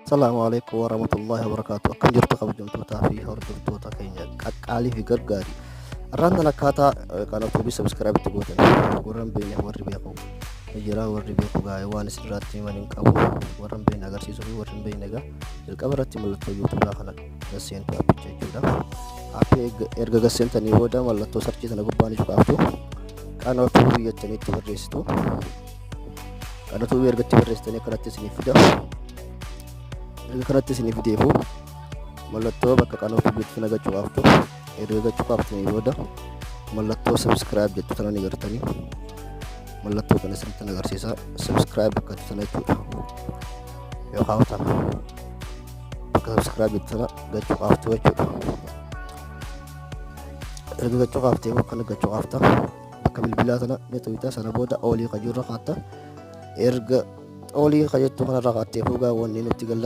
Asalaamu alaikum warahmatullahi wabarakatuh. Akkam jirtu, kabajamtootaa fi hordoftoota keenya qaqqaalii fi gargaarii? Har'aan tan akkaataa kana tuubii subscribe itti gootan warra hin beekne, warri beeku jira, warri beeku gaa'ee waan isin irratti himan hin qabu, warra hin beekne agarsiisuu fi warri hin beekne egaa jalqaba irratti mallattoo YouTubeaa kana gasseentu, appicha jechuudha. Appii erga gasseentanii booda mallattoo searchii sana gubbaan ni cuqaaftu. Qanoo Tuubii jettanii itti barreessitu. Qanoo Tuubii erga itti barreessitanii akkanatti isiniif fida. Erga kanatti isiniif fideefu mallattoo bakka Qanoo Tuubiitti sana gachuu qaaftu. Erga gachuu qaaftanii booda mallattoo subscribe jettu sana ni gartanii. Mallattoo kana isinitti agarsiisa. Subscribe bakka sana jechuudha. Yookaan tana bakka subscribe jettu sana gachuu qaaftu jechuudha. Erga gachuu qaaftee bakka gachuu qaafta, bakka bilbilaa sana ni tuqxa. Sana booda allii kajurra kaatta. Erga allii kajettu kanarra kaattee fuugaa wanni nutti galla.